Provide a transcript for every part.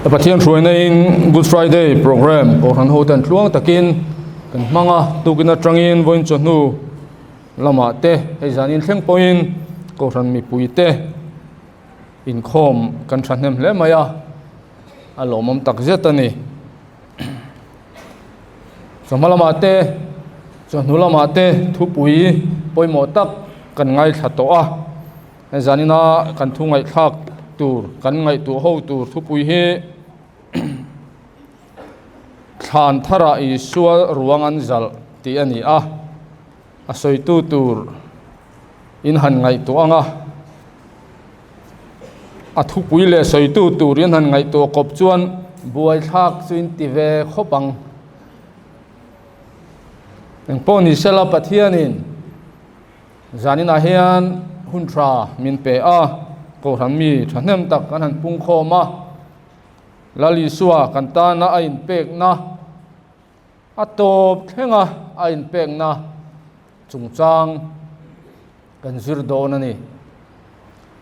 Pathian hruaina in Good Friday program Kohhran ho ten tluang takin kan hmang a, tukin atangin vawiin chawhnu lamah te hei zanin thleng pawhin Kohhran mipui te inkhawm kan thahnem hle mai a, a lawmawm tak zet a ni. Chawhma lamah te chawhnu lamah te thupui pawimawh tak kan ngaithla tawh a. Hei zanina kan thu ngaihthlak tur kan ngaihtuah ho tur thupui hi thlan tharah Isua ruang an zalh tih a ni a, a sawitu tur in han ngaihtuah ang a, a thupui leh sawitu tur in han ngaihtuah kawp chuan buaithlak chu in ti ve khawp ang. Engpawh ni sela Pathianin. Zaninah hian hun tha min pe a, Kohhran mi thahnem tak kan han pungkhawm a, Lal Isua kan tana a inpekna, a tawp thlenga a inpekna chungchang kan zir dawn a ni.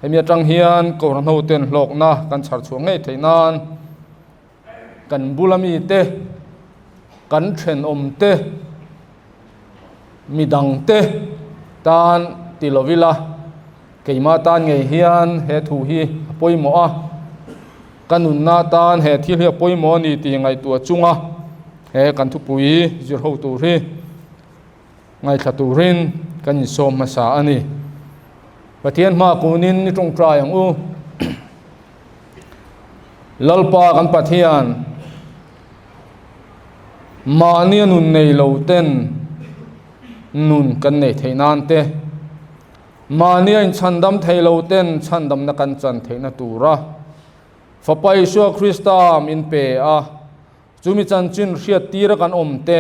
Hemi atang hian Kohhran hoten hlawkna kan chhar chhuah ngei theih nan kan bula mite, kan thenawm te, midang te tan ti lo ila, keimah tan ngei hian he thu hi a pawimawh a, ka nunna tan he thil hi a pawimawh a ni tih ngaihtuah chunga he kan thupui zir ho tur hi ngaithla turin kan insawm hmasa a ni. Pathian hma kunin ni tawngtai ang u. Lalpa kan Pathian, mahnia nun nei lo ten nun kan nei theih nan te, mahnia inchhandam thei lo ten chhandamna kan chan theihna tura Fapa Isua Krista min pe a, chumi chanchin hriattira kan awm te,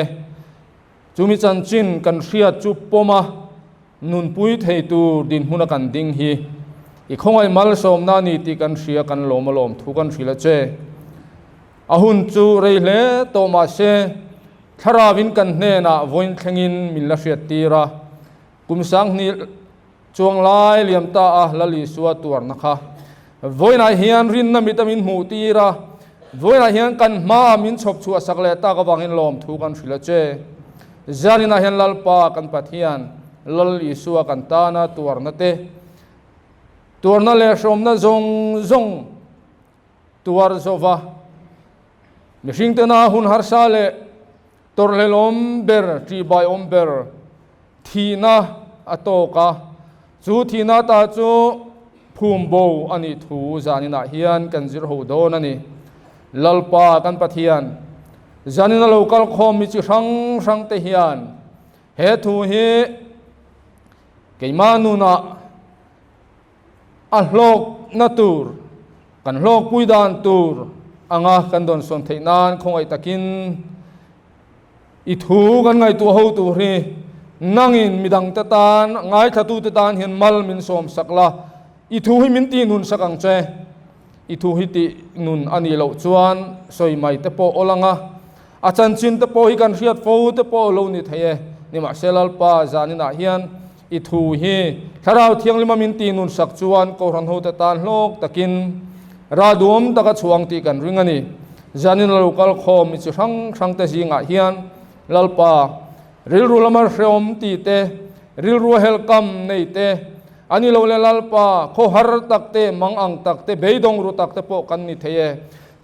chumi chanchin kan hriat chu pawm a, Nunpui thei tur dinhmuna kan ding hi i khawngaih malsawmna a ni tih kan hria, kan lawm alawm thu kan hrilh a che. A hun chu rei hle tawh mah se, thlarauin kan hnenah vawiin thlengin min la hriat tir a, kum sanghnih chuang lai liam ta a Lal Isua tuarna kha vawiinah hian rinna mit a min hmuh tir a, vawiinah hian kan hmaah min chhawp chhuah sak leh tak avangin lawm thu kan hrilh a che. Zaninah hian Lalpa kan Pathian, Lal Isua kan tana tuarna te, tuarna leh hrawmna zawng zawng tuar zova mihring tena hun harsa leh tawrhhlelawm ber, ṭihbaiawm ber thihna a tawk a, chu thihna ta chu phum bo a nih thu zaninah hian kan zir ho dawn a ni. Lalpa kan Pathian, Zanin a lo kal khawm mi chi hrang hrang te hian he thu hi keimah nunah a hlawkna tur, kan hlawkpui dan tur anga kan dawnsawn theih nan khawngaih takin i thu kan ngaihtuah ho tur hi nangin midangte tan, ngaithlatute tan hian mal min sawmsak la, i thu hi min tihnunsak ang che. I thu hi tih nun a nih loh chuan sawi mai te pawh awl ang a, a chanchin te pawh hi kan hriat fo te pawh lo ni thei e. Nimahse Lalpa zaninah hian i thu hi Thlarau Thianghlima min tih nun sak chuan Kohhran hote tan hlawk takin rah duam taka chhuang tih kan ring a ni. Zanin a lo kal khawm mi chi hrang hrang te zingah hian Lalpa rilru lama hreawm tih te, rilru a helhkam nei te, A ni lo le Lalpa, khaw har tak te, mang ang tak te, beidawng ru tak te pawh kan ni thei e.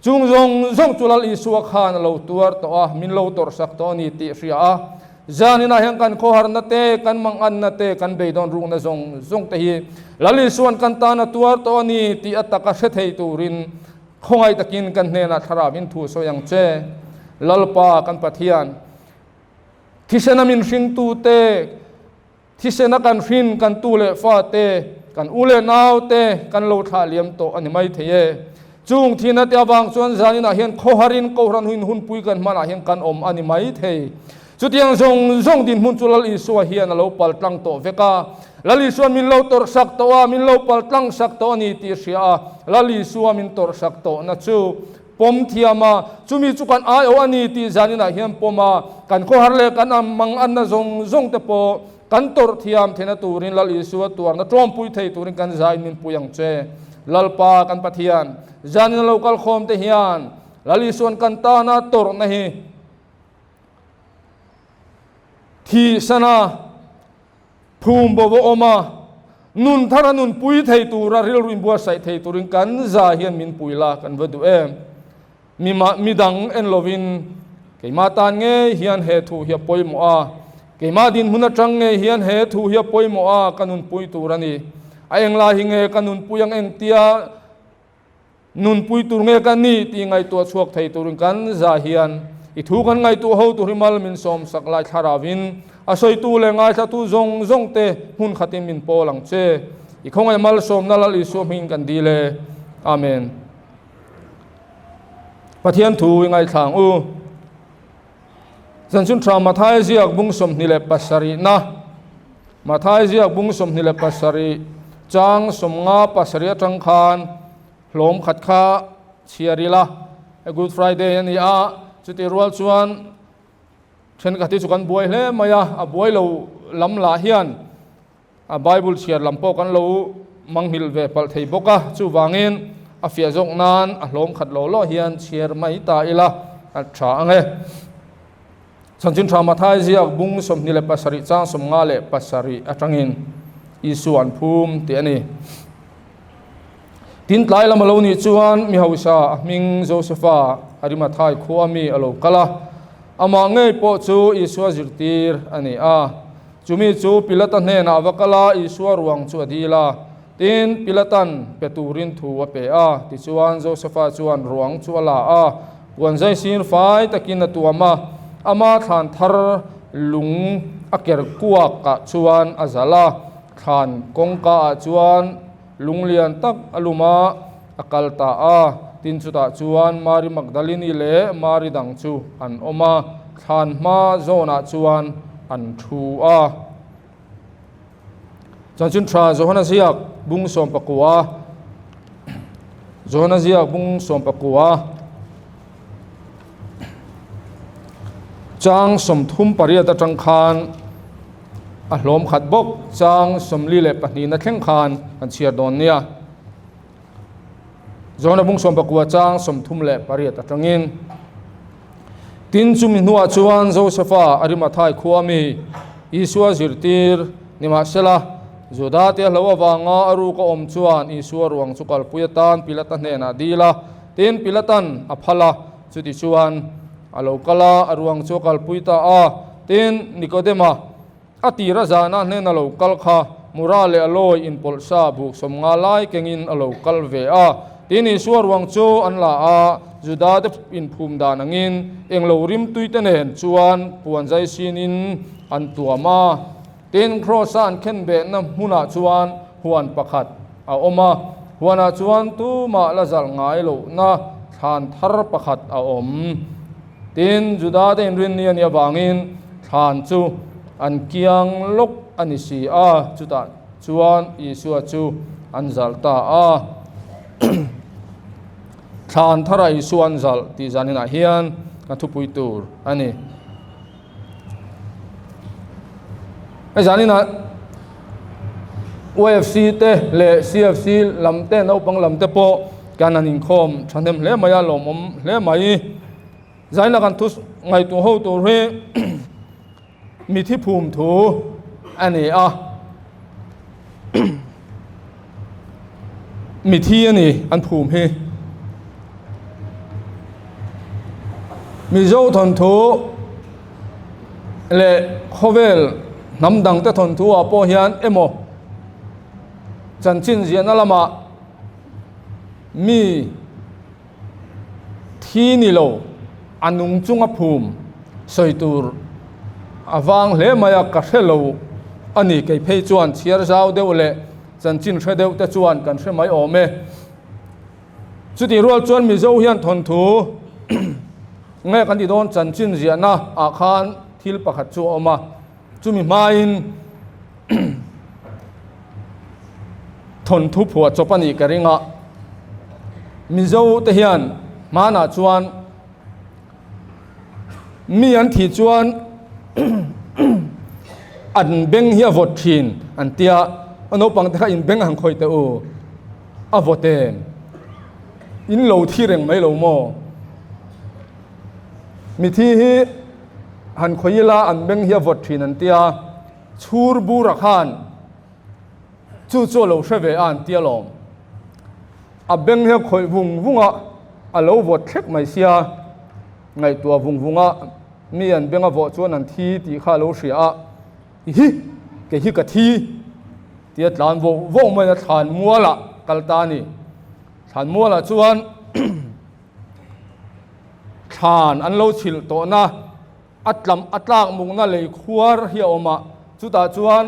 Chung zawng zawng chu Lal Isua khan a lo tuar tawh a, min lo tawrhsak tawh a ni tih hria a. Zaninah hian kan khaw harna te, kan mang anna te, kan beidawn rukna zawng zawng te hi Lal Isua'n kan tan a tuar tawh a ni tih a taka hre thei turin khawngaih takin kan hnenah thlarau in thu sawi ang che. Lalpa kan Pathian, thisena min hringtute, Thisena kan hrin, kan tu leh fa te, kan u leh nau te kan lo thlah liam tawh a ni mai thei e. Chung thihna te avang chuan zaninah hian khawharin Kohhran huin hunpui kan hmanah hian kan awm a ni mai thei. Chutiang zawng zawng dinhmun chu Lal Isua hian a lo pal tlang tawh vek a. Lal Isua'n min lo tawrh sak tawh a, min lo pal tlang sak tawh a ni tih hria a, Lal Isua min tawrh sak tawhna chu Pawm thiam a, chumi chu kan aiawh a ni tih zaninah hian pawm a, kan khawhar leh kan mang anna zawng zawng te pawh kan tawrh thiam theihna turin Lal Isua tuarna tawmpui thei turin kan zai min pui ang che. Lalpa kan Pathian, zanin a lo kal khawm te hian Lal Isuan kan tana tawrhna hi thihsana phum bo va awm a, nun thara nunpui thei tura rilru inbuatsaih thei turin kan za hian min pui la kan va duh em. Mi mah mi dang en lovin keimah tan ngei hian he thu hi a pawimawh a, keimah dinhmun atang ngei hian he thu hi a pawimawh a, ka nunpui tur a ni. A englai hi nge ka nunpui ang engtia nunpui tur nge ka ni tih ngaihtuah chhuak thei turin kan za hian i thu kan ngaihtuah ho tur hi mal min sawm sak lai thlaravin a sawitu leh ngaithlatu zawng zawng te hmun khatin min pawl ang che. I khawngaih malsawmna Lal Isua hmingin kan dil e. Amen. Pathian thu i ngaithlang u. Zanchun tha Mathai ziak bung 27 na Mathai ziak bung 27 chang 57 atang khan hlawm khat kha chhiar ila Good Friday ani a chuti rual chuan thenkhat hi chu kan buai hle mai a a buai lo lam lah hian A Bible chhiar lam pawh kan lo manghilh ve palh thei bawk a, chuvangin a fiah zawk nan a hlawm khat lo lo hian chhiar mai ta ila a tha ang e. Chanchin tha Mathai ziak bung 27 chang 57 atangin Isua an phum tih a ni. Tin tlai lam a lo nih chuan mi hausa a hming Josefa Arimathai khua mi a lo kal a, amah ngei pawh chu Isua zirtir a ni a. Chumi chu Pilata hnenah a va kal a, Isua ruang chu a dil a. Tin, Pilatan pe turin thu a pe a. Tichuan, Josefa chuan ruang chu a la a, puan zai sir fai takin a tuam a, ama thlan thar lung a ker kuakah chuan a zalh a. Thlan kawngkaah chuan lung lian tak a lum a, a kal ta a. Tin, chutah chuan Mari Magdalini leh Mari dang chu an awm a, thlan hma zawnah chuan an thu a. Chanchin tha Johana ziak bung 19 Johana ziak bung 19 Chang 38 atang khan a hlawm khat bawk chang 42 na thleng khan kan chhiar dawn nia. Johana bung 19 chang 38 atangin Tin chumi hnuah chuan Josefa Arimathai khua mi Isua zirtir nimahsela Juda te hlo avanga a ruk a awm chuan Isua ruang chu kalpui atan Pilata hnenah dil a. Tin, Pilatan a phal a, chutichuan a lo kal a, a ruang chu a kalpui ta a. Tin, Nikodema a tir a zana hnena lo kal kha Mura leh a lawi inpawlh sa buk 50 lai kengin a lo kal ve a. Tin, Isua ruang chu an la a, Judate inphum dan angin englo rimtuite nen chuan puan zai sinin an tuam a. Tin, Kraws-a an khenbehna hmunah chuan huan pakhat a awm a, huanah chuan tumah la zalh ngai lohna thlan thar pakhat a awm. Tin, Judate inrinni a nih avangin thlan chu an kiang lawk a ni si a, chutah chuan Isua chu an zalh ta a. Thlan tharah Isua an zalh tih zaninah hian ka thupui tur a ni. Hei zaninah UFC te leh CFC lam te naupang lam te pawh kan han inkhawm thahnem hle mai a lawmawm hle mai. Zaninah kan thu ngaihtuah ho tur hi mithi phum thu a ni a. Mithi a ni an phum hi. Mizo thawnthu leh khawvel hnam dangte thawnthu ah pawh hian emaw chanchin ziahna lamah mi thi ni lo a nung chunga phum sawi tur a vang hle mai a ka hre lo a ni kei phei chuan chhiar zau deuh leh chanchin hre deuh te chuan kan hre mai awm e. Chutih rual chuan Mizo hian thawnthu nge kan ti dawn chanchin ziahna ah khan thil pakhat chu a awm a, chumi hmain thawnthu phuah chawp a nih ka ring a, Mizo te hian hmanah chuan mi an thih chuan an beng hi a vawt thin an tia, naupang te kha in beng ang khawih teh u. A vawt em? In lo thi reng mai lo maw? Mithi hi han khawih ila an beng hi a vawt thin an tia, chhur bura khan chu chu a lo hre ve a an tia lawm. A beng hi a khawih vung vung a, a lo vawt thlek mai sia, ngaihtuah vung vung a, mi an beng a vawh chuan an thi tih kha a lo hria a, Hi, kei hi ka thi tia tlan vawh vawh mai a thlan mualah kal ta a ni. Thlan mualah chuan thlan an lo chhilh tawhna a tlam a tlak mukna lei khuar hi a awm a, chutah chuan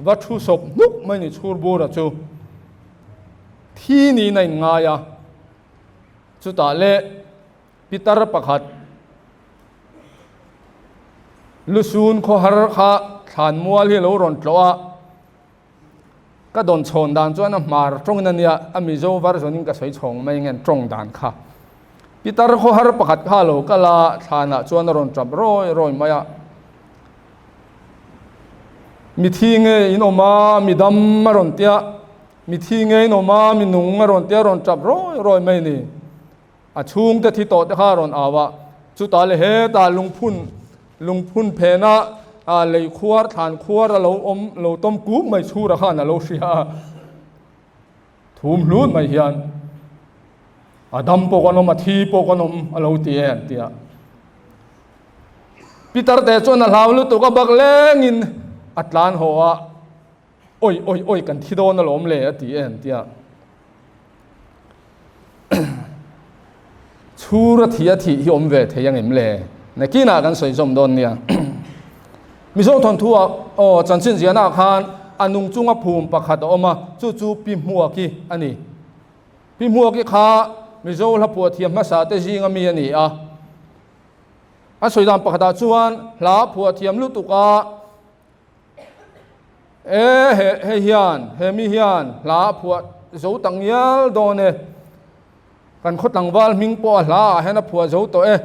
va thu sawp hnuk mai ni chhur bura chu thi niin a inngai a, chutah leh pitar pakhat Lusun khawhar kha thlan mual hi a lo rawn tlawh a, ka dawn chhawn dan chuan a hmar tawngin a nia, a Mizo version in ka sawi chhawng mai nge tawng dan kha. Pitar khawhar pakhat kha a lo kal a, thlanah chuan a rawn tap rawi rawi mai a. Mithi nge in awm a, midam a rawn tia, mithi nge in awm a, mi nung a rawn tia a rawn tap rawi rawi mai a ni. A chhungte thi tawh te kha a rawn au a, chutah leh hetah lungphun lungphun phena lei khuar thlan khuar a lo awm lo tawm kup mai chhura khan a lo hria a, thum hlut mai hian a dam pawh kan awm a thi pawh kan awm a lo ti e an ti a. Pitar te chuan a hlau lutuk a bak lengin a tlan haw a, Oi oi oi kan thi dawn alawm le a ti e an ti a. Chhur a thi a thih hi awm ve thei ang em le? Nakinah kan sawi zawm dawn nia. Mizo thawnthu ah aw chanchin ziahna ah khan a nung chunga phum pakhat a awm a, chu chu Pi Hmuaki a ni. Pi Hmuaki kha Mizo hla phuah thiam hmasa te zinga mi a ni a. A sawi dan pakhatah chuan hla phuah thiam lutuk a E he hei hian he mi hian hla a phuah zo tak ngial dawn e. Kan khaw tlangval hming pawh a hla ah hian a phuah zo tawh e.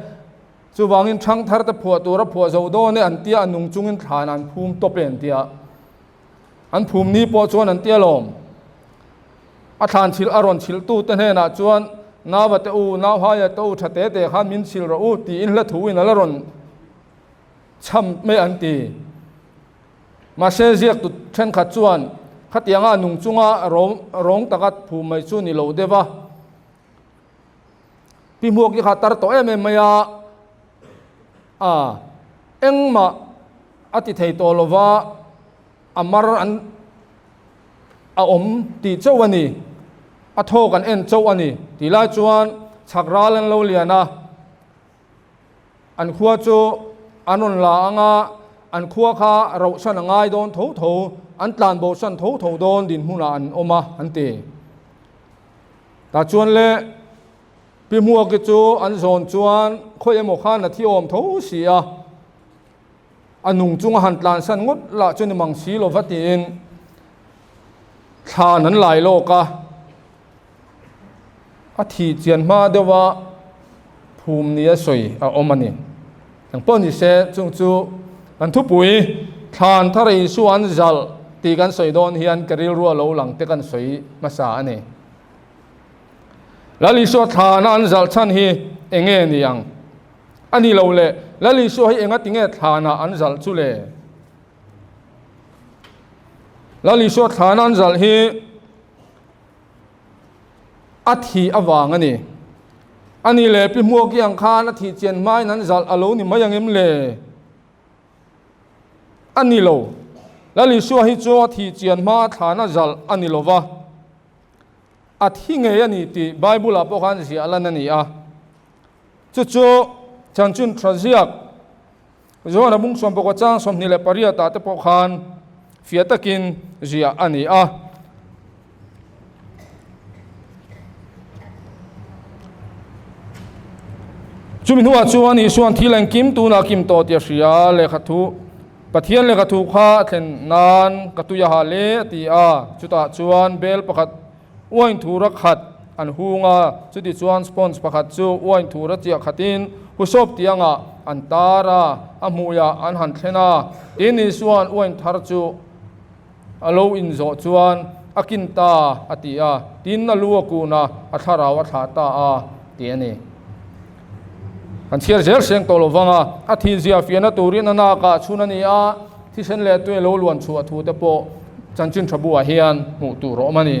Chuvangin thangthar te phuah tur a phuah zo dawn e an tia a nung chungin thlan an phum tawp e an tia. An phum ni pawh chuan an tia lawm. A thlan chhilh a rawn chhilh tu te hnenah chuan Nava te u, Nauhaia te u tha te te khan min chhilh rawh u tiin hla thu in a la rawn chham mai an ti. Mahse ziaktu thenkhat chuan khatianga a nung chunga rawng taka phum mai chu ni lo deuh a. Pi Hmuak hi kha tar tawh em em mai a, a engmah a ti thei tawh lova a mar an a awm tih chauh a ni, a thawk an en chauh a ni tih lai chuan chhak ral an lo lian a. An khua chu an rawn la ang a, an khua kha rohsan a ngai dawn tho tho, an tlan bosan tho tho dawn dinhmunah an awm a, an ti. Tah chuan le Pi Hmuaki chu an zawn chuan khawi emaw khan a thi awm tho si a, a nung chunga han tlansan ngawt lah chu ni mang si lo va tiin thlan an lai lawk a. A thih chian hma deuha phum nia sawi a awm a ni. Eng pawh ni se, chung chu kan thupui thlan thar Isua an zalh tih kan sawi dawn hian ka rilru a lo lang te kan sawi hmasa a ni. Lal Isua thlana an zalh chhan hi eng nge ni ang? A ni lo le, Lal Isua hi engati nge thlana an zalh chu le? Lal Isua thlana an zalh hi A thih avang a ni. A ni leh Pi Hmuaki ang khan a thih chian hmain an zalh a lo ni mai ang em le? A ni lo. Lal Isua hi chu a thih chian hma a thlan a zalh a ni lo va. A thi ngei a ni tih Bible-ah pawh khan ziah lan a ni a. Chu chu chanchin tha ziak Johana bung sawmpakua chang 28 ah te pawh khan fiah takin ziah a ni a. Chumi hnuah chuan Isuan thil engkim tunah kim tawh tih a hria a, lehkha thu Pathian lehkha thu kha a thlen nan ka tui a ha hle a ti a. Chutah chuan bel pakhat Uain thura khat an hung a, chuti chuan sponge pakhat chu uain thura chiah khatin husawp tiangah an tar a, a hmuiah an han thlen a. Tin Isua'n uain thar chu a lo inzawh chuan A kin ta, a ti a. Tin, a lu a kun a, a thlarau a thlah ta a, tih a ni. Kan chhiar zel seng tawh lo vang a, a thihzia fiahna turin a nakah chhun a ni a, thisen leh tui a lo luan chhuah thu te pawh chanchin tha buah hian hmuh tur a awm a ni.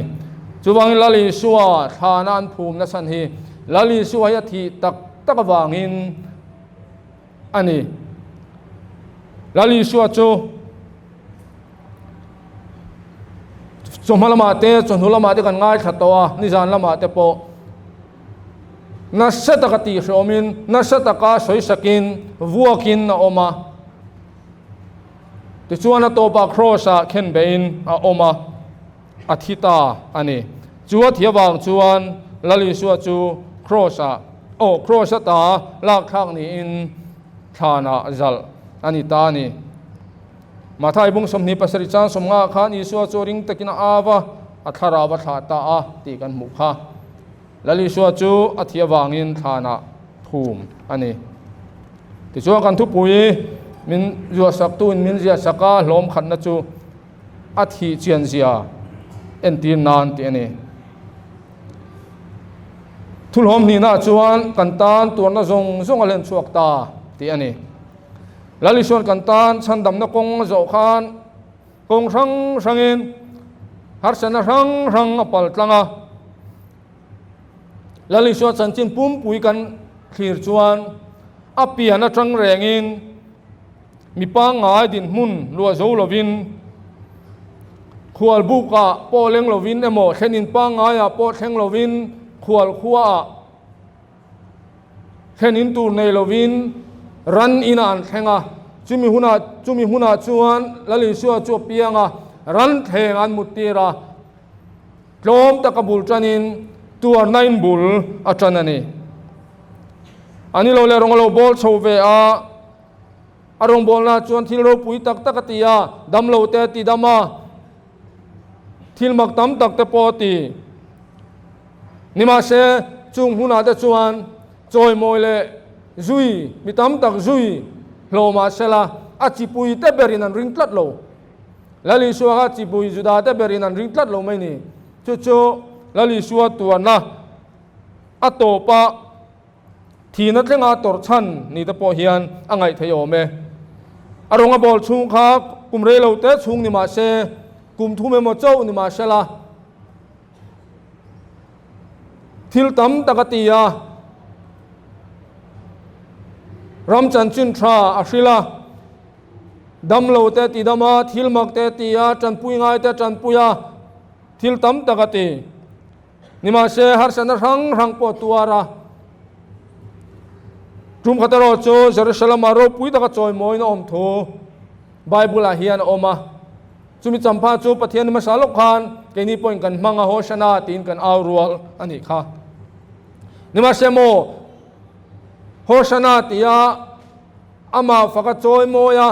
Chuvangin Lal Isua thlana an phum nachhan hi Lal Isua hi a thih tak tak avangin a ni. Lal Isua chu chawhma lamah te, chawhnu lamah te kan ngaithla tawh a, nizan lamah te pawh nasa taka tihhrawmin, nasa taka sawisakin, vuakin a awm a. Tichuan a tawpah Kraws-ah khenbeihin a awm a, a thi ta a ni. Chu a thi avang chuan Lal Isua chu Kraws-ah, aw, Kraws ata lakthlak niin thlanah zalh a ni ta a ni. Mathai bung 27 chang 50 khan Isua chu ring takin a au a, a thlarau a thlah ta a tih kan hmuh kha. Lal Isua chu a thi avangin thlanah phum a ni. Tichuan kan thupui min zuahsaktuin min ziahsak a, hlawm khatna chu a thih chian zia entir nan tih a ni. Thulhawm hnihnaah chuan kan tan tuarna zawng zawng a hlen chhuak ta tih a ni. Lal Isuan kan tan chhandamna kawng a zawh khan kawng hrang hrangin harsatna hrang hrang a pal tlang a. Lal Isua chanchin pumpui kan thlir chuan a pian atang rengin mi pangngai dinhmun luah zo lovin khual bukah pawh leng lovin emaw thlenin pangngaiah pawh thleng lovin khual khuaah Thlenin tur nei lovin ran inah an thleng a, chumi hunah chumi hunah chuan Lal Isua chu a piang a, ran thleng an mut tir a, tlawm taka bul tanin tuarna in bul a tan a ni. A ni lo leh rawng a lo bawl chho ve a, a rawngbawlna chuan thil ropui tak tak a ti a, damlo te a ti dam a, thil mak tam tak te pawh a ti. Nimahse, chung hunah te chuan chawimawi leh zui mi tam tak zui hlawh mah sela, a chipui te berin an ring tlat lo. Lal Isua kha chipui Juda te berin an ring tlat lo mai ni. Chu chu Lal Isua tuarna a tawpa Thihna thlenga tawrh chhan ni te pawh hian a ngaih theih awm e. A rawnga bawl chhung kha kum rei lo te chhung ni mah se, kum thum emaw chauh ni mah sela, thil tam tak a ti a, ram chanchin tha a hrilh a, damlo te ti dam a, thil mak te ti a, tanpui ngai te tanpui a, thil tam tak a ti. Nimahse, harsatna hrang hrang pawh a tuar a. Tum khat erawh chu Jerusalem-ah ropui taka chawimawiin a awm thu Bible-ah hian a awm a. Chumi champha chu Pathian hmasa lawk khan keini pawhin kan hmang a, Hosanna tiin kan au rual a nih kha. Nimahse maw, Hosanna tia amah faka chawimawi a,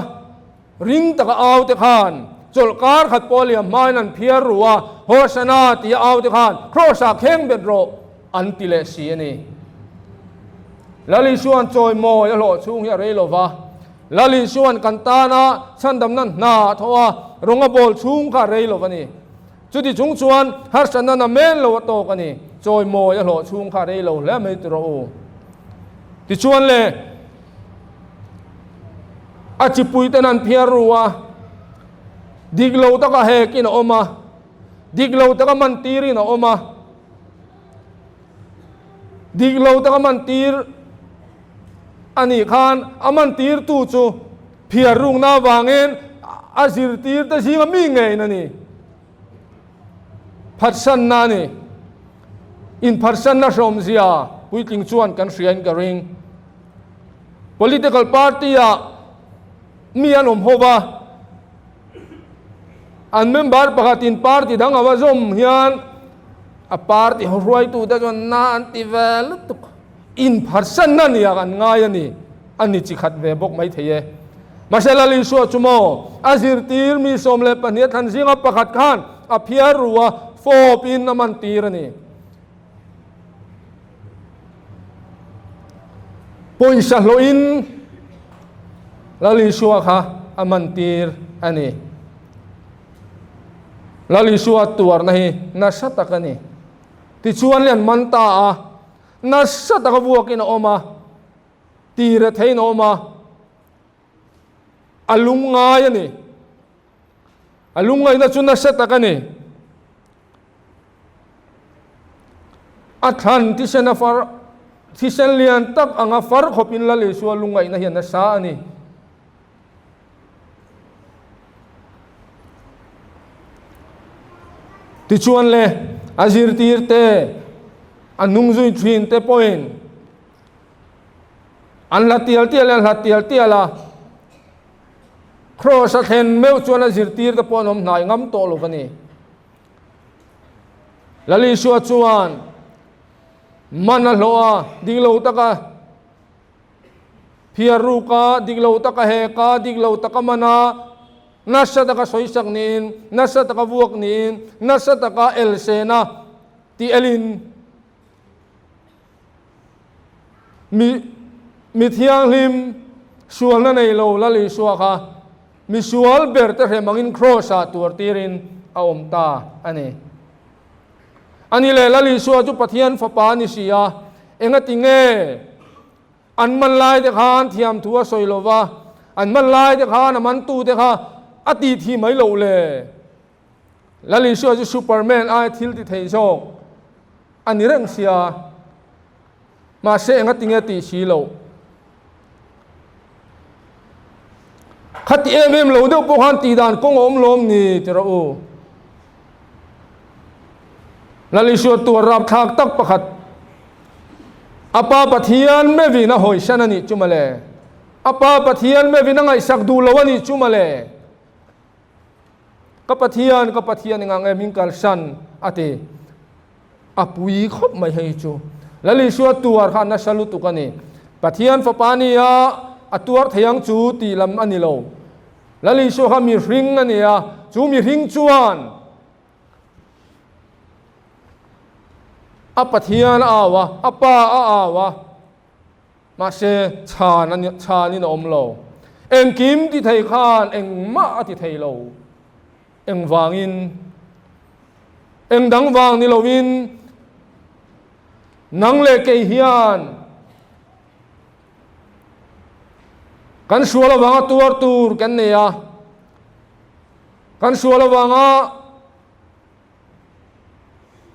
Ring taka au te khan chawlh kar khat pawh liam hmain an phiar ru a, Hosanna tia au te khan Kraws-ah kheng bet rawh an ti leh si a ni. Lal Isua'n chawimawi a hlawh chhung hi a rei lo va, Lal Isua'n kan tana chhandamna hna a thawh a, rawng a bawl chhung kha a rei lo va ni. Chuti chung chuan harsatna na men lo a tawk a ni. Chawimawi a hlawh chhung kha a rei lo hle mai tiraw u. Tichuan le. A chipui ten an phiar ru a, dik lo taka hekin a awm a, dik lo taka man tirin a awm a, dik lo taka man tir a nih khan a man tirtu chu phiar rukna avangin a zirtir te zinga mi ngeiin a ni. Phatsanna a ni. Inphatsanna hrawmzia puitling chuan kan hria in ka ring. Political party ah mi an awm ho va, an member pakhatin party dang a va zawm hian a party ho hruaitute chuan na an ti ve lutuk. Inphatsanna nia an ngai a ni. A ni chi khat ve bawk mai thei e. Mahse Lal Isua chu maw a zirtir mi 12 a thlan zinga pakhat khan a phiar ru a, fawp in a man tir a ni. Pawisa hlawh in Lal Isua kha a man tir a ni. Lal Isua tuarna hi nasa tak a ni. Tichuan le an man ta a, nasa taka vuakin a awm a, tire theiin a awm a, a lungngai a ni. A lungngaihna chu nasa tak a ni. A thlan thisen a far thisen lian tak anga far khawpin Lal Isua lungngaihna hian nasa a ni. Tichuan le a zirtir te a hnung zui thin te pawhin an hlat tial tial an hlat tial tial a. Kraws a thlen meuh chuan a zirtir te pawh an awm hnai ngam tawh lo a ni. Lal Isua chuan man a hlawh a, dik lo taka phiar ruk a, dik lo taka hek a, dik lo taka man a, nasa taka sawisak niin, nasa taka vuak niin, nasa taka elsen a tih elin Mi mi thianghlim sualna nei lo Lal Isua kha mi sual ber te hrem angin Kraws-ah tuar tirin a awm ta a ni. Ani leh Lal Isua chu Pathian Fapa a ni si a, engati nge an man lai te khan thiamthu a sawi lo va, an man lai te khan a mantu te kha a tih thih mai loh le? Lal Isua chu Superman aia thil ti thei zawk a ni reng sia, mahse enga tinge tih si loh. Khati em em lo deuh pawh khan tih dan kawng a awm lawm ni ti rawh u. Lal Isua tuar rapthlak tak pakhat a pa Pathian mevin a hawisan a nih chu mawle. A pa Pathian mevin a ngaihsak duh lo a nih chu mawle. Ka Pathian, ka Pathian engang em in kalsan a ti. A pui khawp mai hei chu. Lal Isua tuar kha a nasa lutuk a ni. Pathian fapa a ni a, a tuar thei ang chu tih lam a ni lo. Lal Isua kha mihring a ni a, chu mihring chuan a Pathian a au a, a Pa a au a. Mahse, chhan a chhanin a awm lo. Engkim ti thei khan engmah a ti thei lo. Engvangin? Eng dang vang ni loin nang leh kei hian kan sual avanga tuar tur kan nei a, kan sual avanga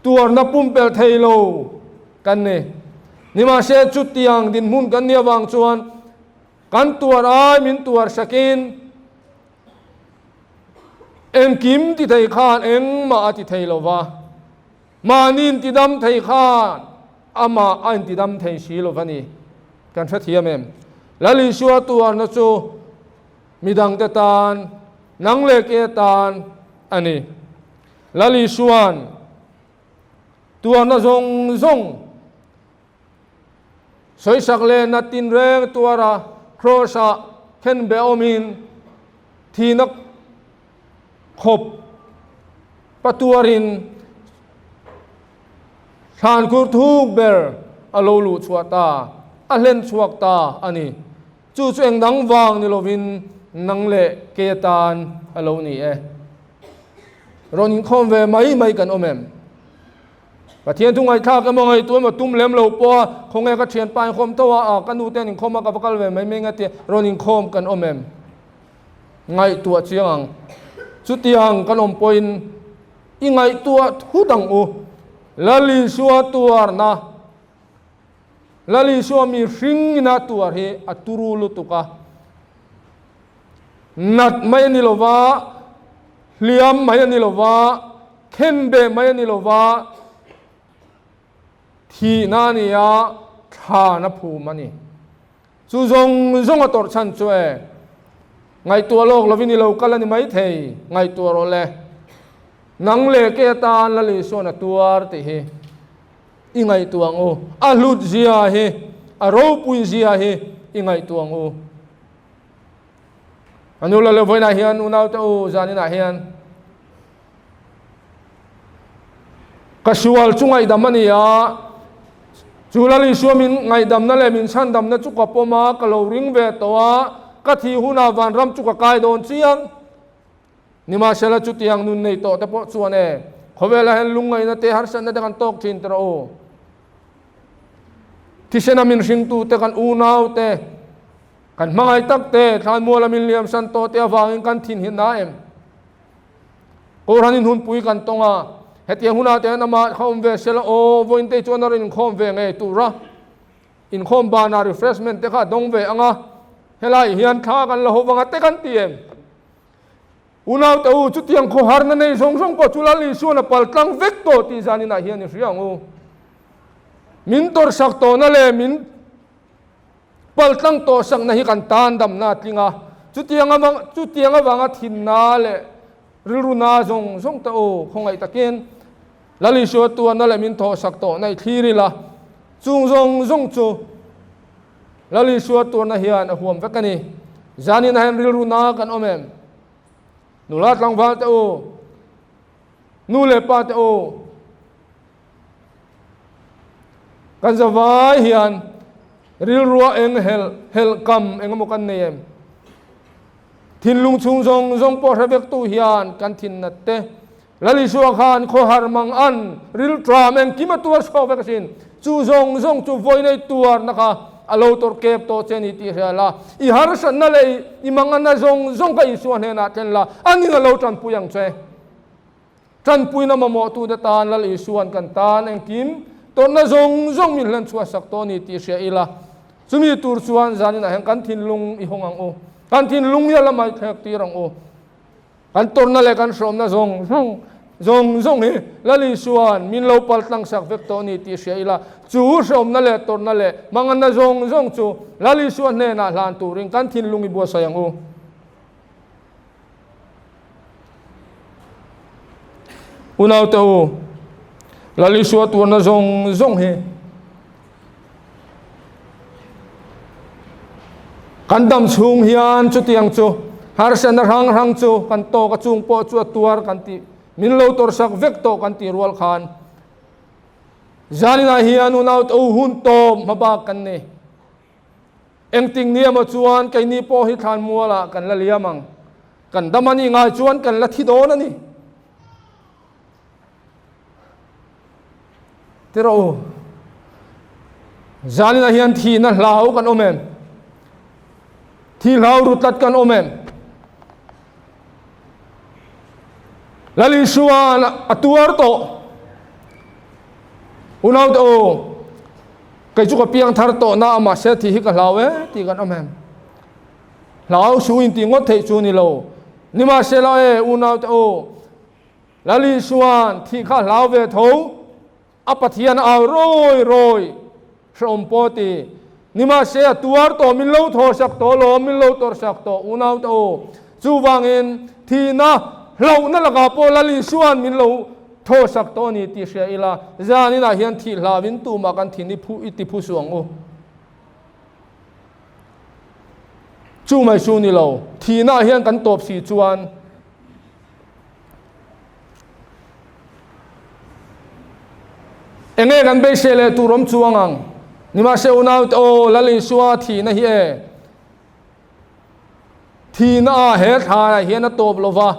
Tuarna pumpelh thei lo kan ni. Nimahse chutiang dinhmun kan nih avang chuan kan tuar ai min tuar sakin engkim ti thei khan engmah a ti thei lo va, mahni intidam thei khan amah a intidam thei si lo va ni. Kan hrethiam em? Lal Isua tuarna chu midangte tan, nang leh ke tan a ni. Lal Isua'n tuarna zawng zawng sawisak leh nat tinreng tuara Kraws-ah khenbe awmin thihna khawp patuarin thlankhur thuk ber a lo luh chhuah ta, a hlen chhuak ta a ni. Chu chu eng dang vang ni lovin nang leh kei atan a lo ni e. Rawn inkhawm ve mai mai kan awm em? Pathian thu ngaihthlak emaw ngaihtuah emaw tum lem lo pawh a, khawnge ka thianpa inkhawm tho a, a ka nu te an inkhawm a ka va kal ve mai mai nga tia rawn inkhawm kan awm em? Ngaihtuah chiang ang. Chutiang kan awm pawhin i ngaihtuah thut ang u. Lal Isua tuarna. Lal Isua mihring ina tuar hi a turu lutuk a, nat mai a ni lo va, hliam mai a ni lo va, khenbeh mai a ni lo va, thihna a ni a, thlan a phum a ni. Chu zawng zawng a tawrh chhan chu e, ngaihtuah lawk lovin i lo kal a ni maithei, ngaihtuah rawh le, nang leh ke atan Lal Isua'n a tuar tih hi. I ngaihtuah ang u. A hlut zia hi, a ropui zia hi i ngaihtuah ang u. A nu la leh vawiinah hian unaute u zaninah hian ka sual chu ngaihdam a ni a, chu Lal Isua min ngaihdamna leh min chhandamna chu ka pawm a, ka lo ring ve tawh a, ka thih hunah vanram chu ka kai dawn chiang. Nimahsela chutiang nun nei tawh te pawh chuan e, khawvelah hian lungngaihna te harsatna te kan tawk thin tawh rawh u. Thisena min hringtute kan unau te, kan hmangaih tak te, thlanmuala min liamsan tawh te avangin kan thin hi na em? Kohhran in hunpui kan tawng a, hetiang hunah te hian amah kha awm ve sela aw, vawiin chuan a rawn inkhawm ve ngei tur a, inkhawm banah refreshment te kha a dawng ve ang a, helaiah hian thla kan la ho vang a te kan ti em? Unaute u, chutiang khawharna nei zawng zawng pawh chu Lal Isuan a pal tlang vek tawh tih zaninah hian i hria ang u. Min tawrhsak tawhna leh min pal tlang tawhsakna hi kan tan damna a tling a, chutiang avang chutiang avanga thinna leh rilruna zawng zawng te u khawngaih takin Lal Isua tuarna leh min thawhsak tawhna i thlir ila, chung zawng zawng chu Lal Isua tuarna hian a huam vek a ni. Zaninah hian rilru na kan awm em? Nula tlangval te u, nu leh pa te u, kan zavai hian rilrua eng hel hel kam eng emaw kan nei em? Thinlung chhung zawng zawng pawh hre vek tu hian kan thin nat te Lal Isua khan khawhar mang an rilṭam engkim a tuar chhuak vek asin. Chu zawng zawng chu vawi nei tuarna kha a lo tawrh kep tawh che ni tih hria la, i harsatna leh i manganna zawng zawng kha Isua hnenah thlen la, anin a lo ṭanpui ang che. Ṭanpuina mamawhtute tan Lal Isua'n kan tan engkim tawrhna zawng zawng min hlan chhuah sak tawh ni tih hria ila, chumi tur chuan zaninah hian kan thinlung i hawng ang u, kan thinlung hi a la maihthlek tir ang u. Kan tawrhna leh kan hrawmna zawng zawng zawng zawng hi Lal Isua'n min lo pal tlang sak vek tawh a ni tih hria ila, chu hrawmna leh tawrhna leh hmanganna zawng zawng chu Lal Isua hnenah hlan turin kan thinlung i buatsaih ang u. Unaute u, Lal Isua tuarna zawng zawng hi Kan dam chhung hian chutiang chu harsatna hrang hrang chu kan tawk a chung pawh chu a tuar kan tih min lo tawrhsak vek tawh kan tih rual khan zaninah hian unau te u hun tawp hma bak kan ni. Engtik ni emaw chuan keini pawh hi thlanmualah kan la liam ang. Kan dam a nih ngai chuan kan la thi dawn a ni. Ti rawh u. Zaninah hian thihna hlau kan awm em? Thi hlau ru tlat kan awm em? Lal Isua a tuar tawh. Unau te u, kei chu ka piang thar tawh na a mahse thi hi ka hlau e tih kan awm em? Hlau su in tih ngawt theih chu ni lo. Nimahsela e unau te u, Lal Isua'n thih kha hlau ve tho, a Pathian a au rawi rawi hrehawm pawh ti. Nimahse a tuar tawh, min lo thawhsak tawh alawm, min lo tawrhsak tawh unaute u. Chuvangin thihna hlauhna lakah pawh Lal Isua'n min lo thawhsak tawh a ni tih hria ila, zaninah hian thih hlauin tumah kan thin i phu i ti phu suh ang u. Chu mai chu ni lo, thihnaah hian kan tawp si chuan, Enge kan beisei leh tur awm chuang ang? Nimahse unaute aw, Lal Isua thihna hi e. Thihna ah he thlanah hian a tawp lova,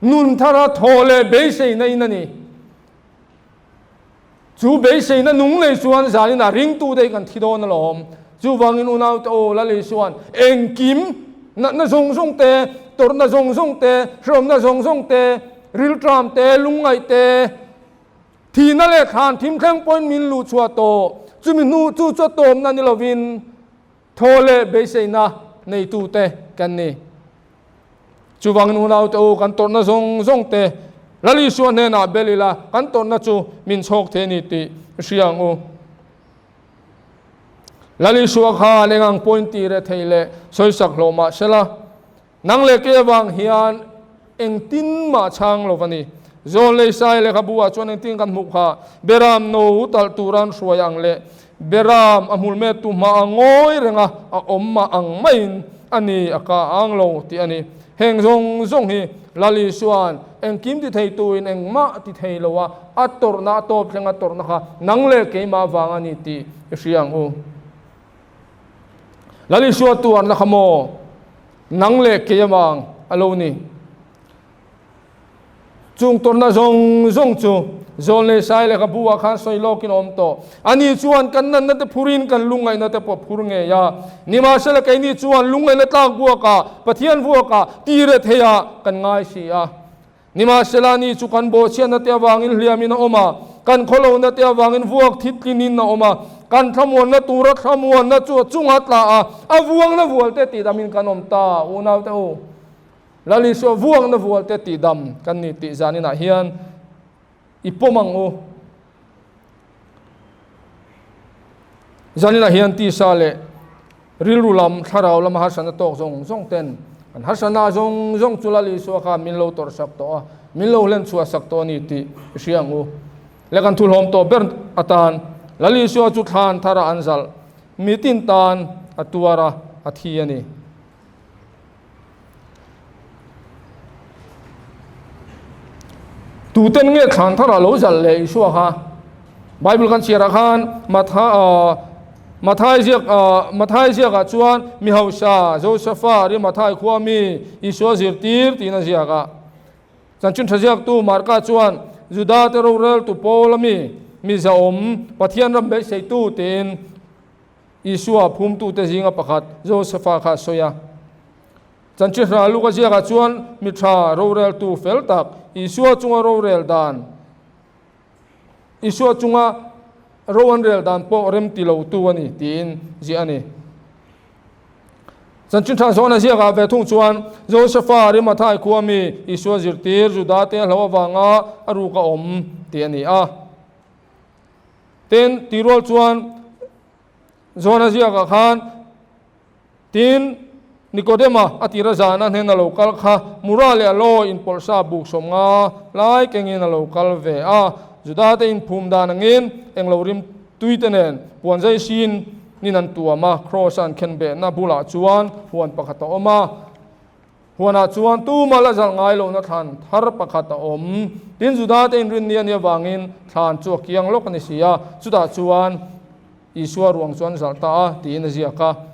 nun thara thawh leh beiseina in a ni. Chu beiseina nung nei chuan zanin a ringtute hi kan thi dawn alawm. Chuvangin unaute aw, Lal Isua'n engkim, natna zawng zawng te, tawrhna zawng zawng te, hrehawmna zawng zawng te, rilṭam te, lungngaih te, thihna leh thlan thim thleng pawhin min luh chhuah tawh. Chumi hnu chu chu a tawmna ni lovin thaw leh beiseina neitute kan ni. Chuvangin unaute u, kan tawrhna zawng zawng te Lal Isua hnenah bel ila, kan tawrhna chu min chhawk thei a ni tih i hria ang u. Lal Isua khan eng ang pawhin tih reh thei leh sawisak hlawh mah sela, nang leh kei avang hian engtin mah chhang lo va ni. Zawn lei sai lehkhabu ah chuan engtin kan hmuh kha, Beram no talh tura an hruai ang leh Beram a hmul met tu hma a ngawi reng a, a awm mah ang maiin a ni a ka ang lo tih a ni. Heng zawng zawng hi Lal Isua'n engkim ti thei tuin engmah ti thei lo a, a tawrhna a tawp thleng a tawrhna kha nang leh keimah vang a ni tih i hria ang u. Lal Isua tuarna kha maw nang leh kei avang a. a lo ni. Chung tawrhna zawng zawng chu Zawlnei Sai lehkhabu ah khan sawi lawkin a awm tawh. Ani chuan kan natna te phurin kan lungngaihna te pawh phur ngei a. Nimahsela keini chuan lungngaihna tlak buakah, Pathian vuakah, tire theiah kan ngai si a. Nimahsela ani chu kan bawhchhiatna te avangin hliamin a awm a, kan khawlohna te avangin vuak thitlinin a awm a, kan thlamuanna tura thlamuanna chu a chunga tla a, a vuangna vualte tihdamin kan awm ta, unaute u. Lal Isua vuakna vualte tihdam kan ni tih zaninah hian i pawm ang u. Zaninah hian tisa leh rilru lam, thlarau lama harsatna tawk zawng zawng ten kan harsatna zawng zawng chu Lal Isua khan min lo tawrhsak tawh a, min lo hlen chhuahsak tawh a ni tih i hria ang u. Le kan thulhawm tawh ber atan Lal Isua chu thlan thara an zalh, mitin tan a tuar a, a thi a ni. Tuten nge thlan tharah lo zalh leh Isua kha? Bible kan chhiarah khan Matha Mathai ziak Mathai ziakah chuan mi hausa Josefa Rimathai khua mi Isua zirtir tiin a ziak a. Chanchin tha ziaktu Marka chuan Juda te roreltu Paula mi mi zahawm Pathian ram beiseitu tiin Isua phumtute zinga pakhat Josefa kha a sawi a. Chanchihra Luka ziakah chuan mi tha roreltu fel tak Isua chunga rorel dan Isua chunga ro an rel dan pawh rem ti lotu a ni tiin ziah a ni. Chanchintha Johana ziakah ve thung chuan Josefa Arimathai khua mi Isua zirtir Juda te a hlo avanga a ruk a awm tih a ni a. Tin, tih rual chuan Johana ziakah khan, Tin, Nikodema a tira zana hnen a lo kal kha Mura leh Aloe inpawlh sa buk 50 lai kengin a lo kal ve a. Judate inphum dan angin englo rim tuite nen puan zai sin nin an tuam a, kraws a an khenbehna bulah chuan huan pakhat a awm a. Huanah chuan tuma la zalh ngai lohna thlan thar pakhat a awm. Tin, Judate inrinni a nih avangin thlan chu a kiang lawk a ni si a, chutah chuan Isua ruang chu an zalh ta a, tiin a ziak a.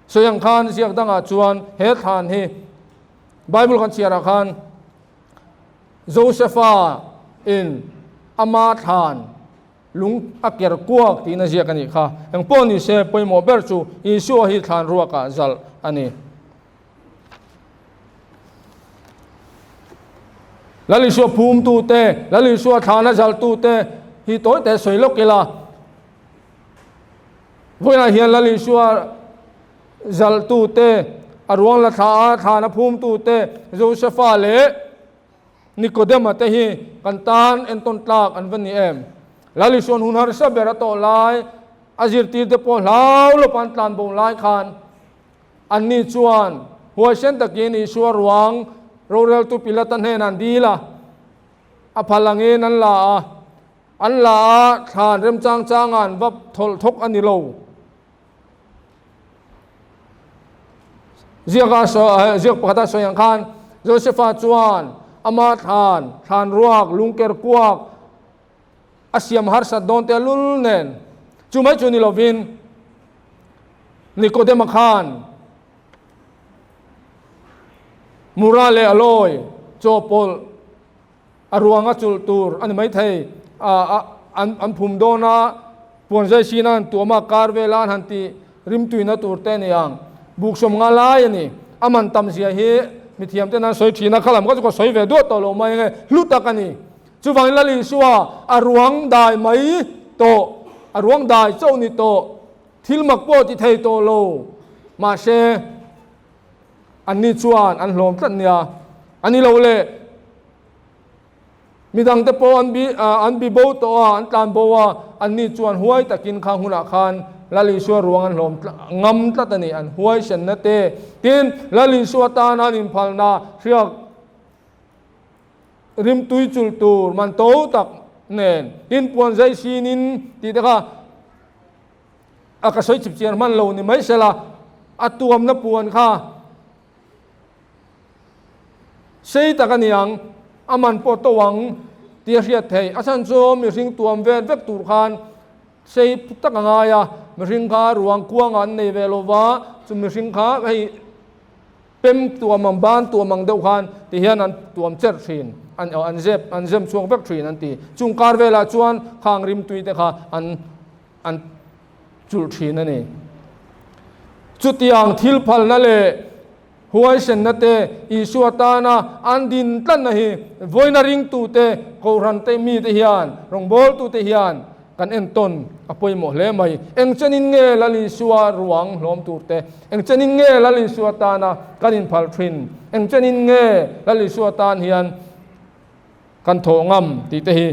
Sawi ang khan ziak dangah chuan he thlan hi Bible kan chhiarah khan Josefa in ama thlan lung a ker kuak tiin a ziak a nih kha. Engpawh ni se pawimawh ber chu Isua hi thlan ruakah zalh a ni. Lal Isua phumtute, Lal Isua thlana zaltute hi tawi te sawi lawk ila. Vawiinah hian Lal Isua zaltute, a ruang la thla a thlana phumtute, Josefa leh Nikodema te hi kan tan entawn tlak an va ni em? Lal Isua'n hun harsa ber a tawh lai, a zirtirte pawh hlau lawpa an tlanbo lai khan, Anni chuan huaisen takin Isua ruang roreltu Pilata hnenah an dil a, a phal angin an la a, an la a, thlan remchang changa an va thawlh thawk a ni lo. Ziaka ziak pakhata sawi ang khan Josefa chuan ama thlan, thlan ruak, lungker kuak a siam harsat dawn te lul nen chu mai chu ni lovin Nikodema khan Mura leh Alawi chawhpawlh a ruanga chulh tur a ni maithei a an phum dawn a, puanzai sina an tuam a, kar vela an han tih rimtuina tur te a ni ang. Buk 50 lai a ni. A man tam zia hi mithiam ten an sawi thin a, khalam kha chu ka sawi ve duah tawh lo mai ange, hlu tak a ni. Chuvangin Lal Isua a ruang dai mai tawh, a ruang dai chauh ni tawh, thil mak pawh ti thei tawh lo, mahse anni chuan an hlawm tlat nia. A ni lo le, midangte pawh an bi an bi bo tawh a, an tlan bo a, anni chuan huai takin khang hunah khan Lal Isua ruang an hlawm ngam tlat a ni, an huaisenna te. Tin, Lal Isua tana an inphalna hriak Rimtui chulh tur man to tak nen tin puan zai sinin tih te kha a ka sawi chip chian hman lo ni mai sela a tuamna puan kha sei tak a ni ang a man pawh to ang tih a hriat theih a chhan chu mihring tuam vel vek tur khan sei tak a ngai a mihring kha ruang kuangah an nei ve lo va chu mihring kha hei. Pem tuam ang, ban tuam ang deuh khan ti hian an tuam cherh thin, an an zep an zem chhuak vek thin an ti. Chung kar velah chuan khang rimtui te kha an an chulh thin a ni. Chutiang thil phalna leh huaisenna te Isua tana an din tlatna hi vawiina ringtute, Kohhran te mite hian, rawngbawltute hian Kan entawn a pawimawh hle mai. Eng chenin nge Lal Isua ruang hlawm tur te? Eng chenin nge Lal Isua tana kan inphal thin? Eng chenin nge Lal Isua tan hian kan thawh ngam tih te hi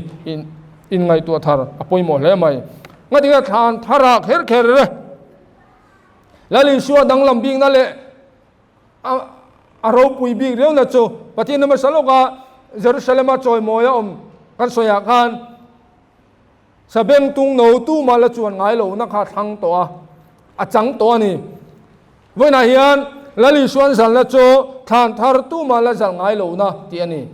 inngaihtuah thar a pawimawh hle mai. Ngatinge thlan thar ah kher kher e. Lal Isua danglam bikna leh a ropui bik riauna chu Pathian hmasa lawka Jerusalem-a chawimawi a awm kan sawiah khan Sabeng tung no tumah la chuan ngai lohna kha a thlang tawh a, a chang tawh a ni. Vawiinah hian Lal Isuan zalna chu thlan thar tumah la zal ngai lohna tih a ni.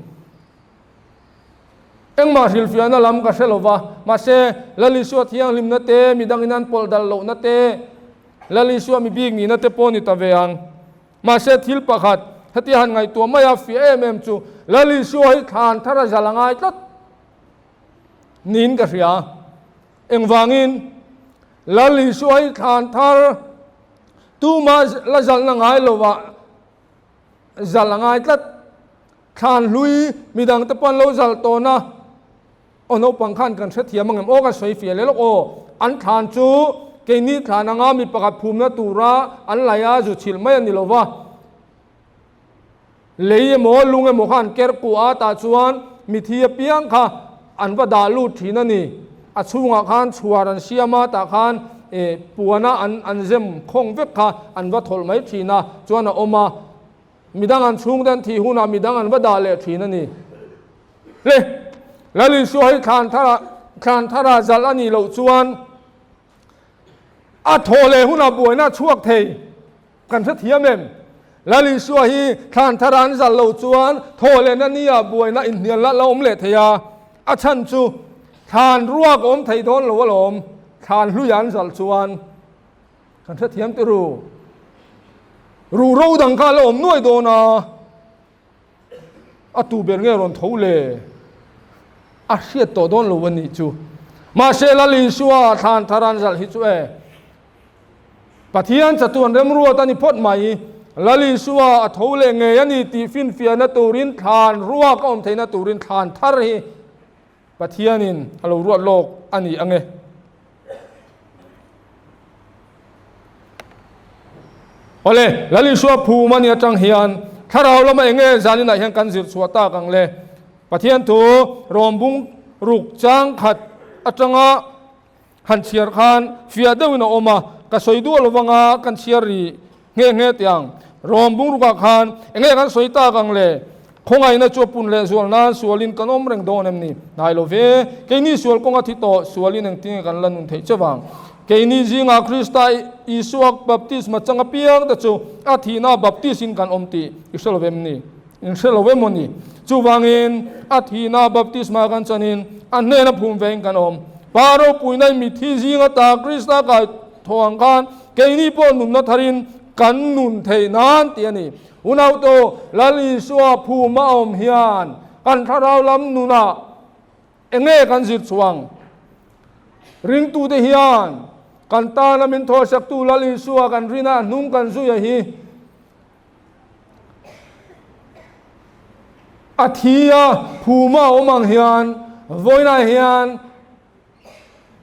Engmah hrilhfiahna lam ka hre lo va, mahse Lal Isua thianghlimna te, midangin an pawlh dal lohna te, Lal Isua mi bik nihna te pawh ni ta ve ang. Mahse thil pakhat hetia han ngaihtuah mai a fiah em em chu Lal Isua hi thlan thar a zal a ngai tlat. Niin ka hria. Engvangin? Lal Isua hi thlan thar tumah la zalhna ngai lovah zalh a ngai tlat. Thlan hlui midangte pawh an lo zalh tawn a, aw naupang khan kan hrethiam ang em aw ka sawi fiah leh lawk aw. An thlan chu keini thlan anga mi pakhat phumna tura an laih a zu chhilh mai a ni lova. Lei emaw lung emaw kha an ker kuah a, tah chuan mithi apiang kha an va dah lut thin a ni. A chhungah khan chhuar an siam a, tah khan puana an an zem khawng vek kha an va thawlh mai thin a, chuan a awm a. Midang an chhungte an thih hunah midang an va dah leh thin a ni. Le, Lal Isua hi thlan tharah thlan tharah zalh a nih loh chuan a thawh leh hunah buaina a chhuak thei. Kan hrethiam em? Lal Isua hi thlan thar an zalh loh chuan thaw lehna nia buaina inhnial lah la awm leh thei a, a chhan chu thlan ruak a awm thei dawn lo alawm, thlan hluia an zalh chuan. Kan hrethiam ti ru. Ruhro dang kha a la awm nuai dawn a. A tu ber nge rawn tho le? A hriat tawh dawn lo a nih chu. Mahse Lal Isua thlan thar an zalh hi chu e. Pathian chatuan remruat a ni phawt mai. Lal Isua a tho leh ngei a ni tih finfiahna turin thlan ruak a awm theihna turin thlan thar hi Pathianin a lo ruat lawk a ni ang e. Awle, Lal Isua phum a ni atang hian thlarau lama eng nge zaninah hian kan zir chhuah tak ang le? Pathian thu rawmbung ruk chang khat atanga Han chhiar khan fiah deuhin a awm a, ka sawi duah lo vanga kan chhiar ri nghe nghe teh ang. Rawm bungrukah khan enge kan sawi tak ang le? Khawngaihna chu a pun leh zual nan sualin kan awm reng dawn em ni? Hnai lo ve, keini sual kawnga thi tawh sualin engtinge kan la nun theih che vang? Keini zingah Krista Isua baptisma chang apiang te chu a thihna baptis-in kan awm tih i hre lo em ni? In hre lo emaw ni? Chuvangin, a thihna baptisma kan chanin a hnena phum vein kan awm. Pa ropuina in mithi zing ata Krista kai thaw ang khan keini pawh nunna tharin kan nun theih nan tih a ni. Unauto, Lal Isua phum a awm hian kan thlarau lam nunah enge kan zir chhuang? Ringtute hian kan tana min thawhsaktu Lal Isua kan rina hnung kan zuia hi A thi a, phuma a awm ang hian vawiinah hian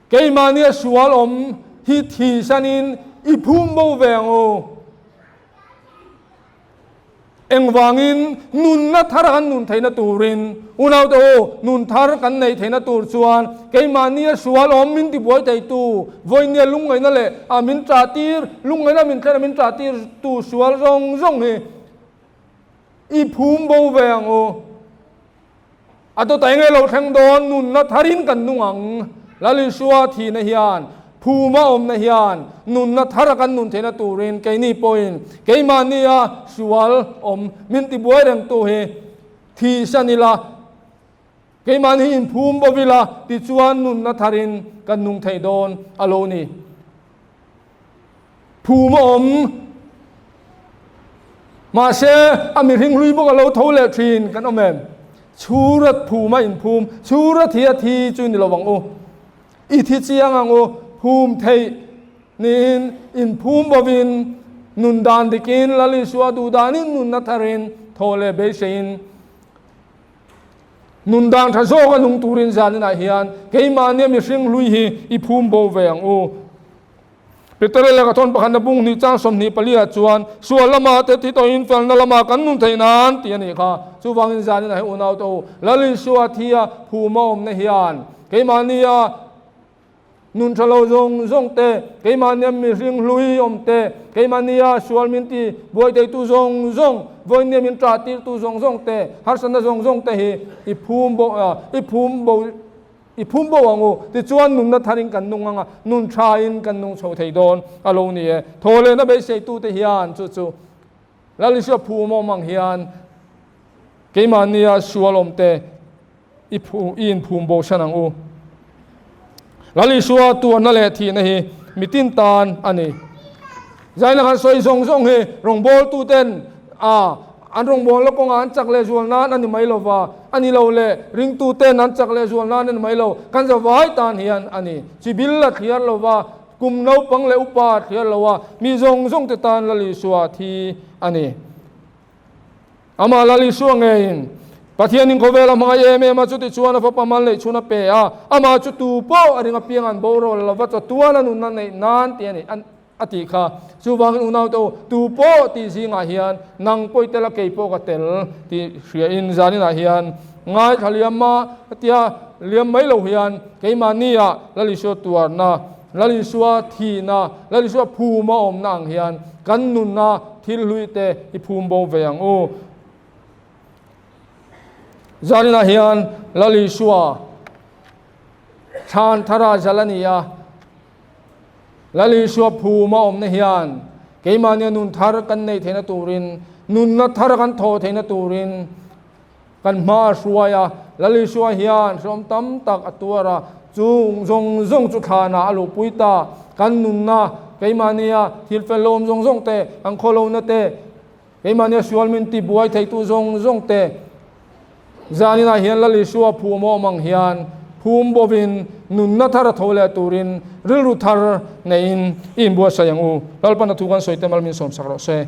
keimahnia sual awm hi thi sanin i phum bo ve ang u. Engvangin nunna thar kan nun theihna turin unaute u, nun thar kan neih theihna tur chuan keimahnia sual awm min tibuai theitu vawiinnia lungngaihna leh a min ṭahtir, lungngaihna min thlen a min ṭahtir tu sual zawng zawng hi i phum bo ve ang u. A dawt eng nge lo thleng dawn, nunna tharin kan nung ang. Lal Isua thihna hian, phuma awmna hian nunna thara kan nun theihna turin keini pawhin keimahnia sual awm min tibuai rengtu hi thihsan ila, keimahni hi inphum bo ila, tichuan nunna tharin kan nung thei dawn a lo ni. Phum a awm. Mahse, a mihring hlui bawk a lo tho leh thin kan awm em? Chhura phum a inphum, chhura thi a thi chu ni lo ang u. I thi chiang ang u, phum theih niin inphum bovin, nun dan dikin Lal Isua duh danin nunna tharin thaw leh beiseiin nun dan tha zawk a nung turin zaninah hian keimahnia mihring hlui hi i phum bo ve ang u. Peter leh ka thawn pakhatna bung hnih chang 24 ah chuan sual lamah te thi tawhin felna lamah kan nun theih nan tih a nih kha. Chuvangin zanin ah hi unau te u, Lal Isua thi a phum a awmna hian keimahnia nun tha lo zawng zawng te, keimahnia mihring hlui awm te, keimahnia sual min ti buai theitu zawng zawng, vawinia min ṭah tirtu zawng zawng te, harsatna zawng zawng te hi i phum bo i phum bo I phum bo ang u, tichuan nunna tharin kan nung ang a, nun thain kan nung chho thei dawn a lo ni e. Thaw lehna beiseitute hian chu chu Lal Isua phum awm ang hian keimahnia sual awmte i phu i inphum bo san ang u. Lal Isua tuarna leh thihna hi mitin tan a ni. Zaina kan sawi zawng zawng hi rawngbawltuten a an rawngbawlna kawngah an chak leh zual nan a ni mai lo va, a ni lo leh ringtuten an chak leh zual nan a ni mai lo, kan zavai tan hian a ni. Chibil a thliar lo va, kum naupang leh upa a thliar lo a, mi zawng zawng te tan Lal Isua thi a ni. Amah Lal Isua ngeiin Pathianin khawvel a hmangaih em em a, chutichuan a fapa mal neih chhun a pe a, amah chu tu pawh a ring apiang an borual lo va, chawtuan a nunna neih nan tih a ni. A tih kha. Chuvangin unaute u, tu pawh tih zingah hian nang pawh i tel a, kei pawh ka tel tih hriain zaninah hian ngaithla liam a tia liam mai lo hian keimahnia Lal Isua tuarna, Lal Isua thihna, Lal Isua phum a awmna ang hian kan nunna thil hlui te i phum bo ve ang u. Zaninah hian Lal Isua thlan thara zal a ni a. Lal Isua phum a awmna hian keimahnia nun thar kan neih theihna turin, nunna thar kan thawh theihna turin kan hma a hruai a. Lal Isua hian hrehawm tam tak a tuar a, chung zawng zawng chu thlanah a luhpui ta. Kan nunna, keimahnia thil fel lo awm zawng zawng te, kan khawlohna te, Keimahnia sual min ti buai theitu zawng zawng te, zaninah hian Lal Isua phum awm ang hian phum bovin nunna thar a tho leh turin rilru thar neiin i inbuatsaih ang u. Lalpan a thu kan sawi te mal min sawmsak rawh se.